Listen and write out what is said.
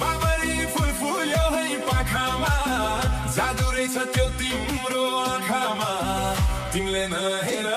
बाबरी फुल फुल्यो है पाखामा जादु रहेछ त्यो तिम्रो आँखामा तिमीले नहेर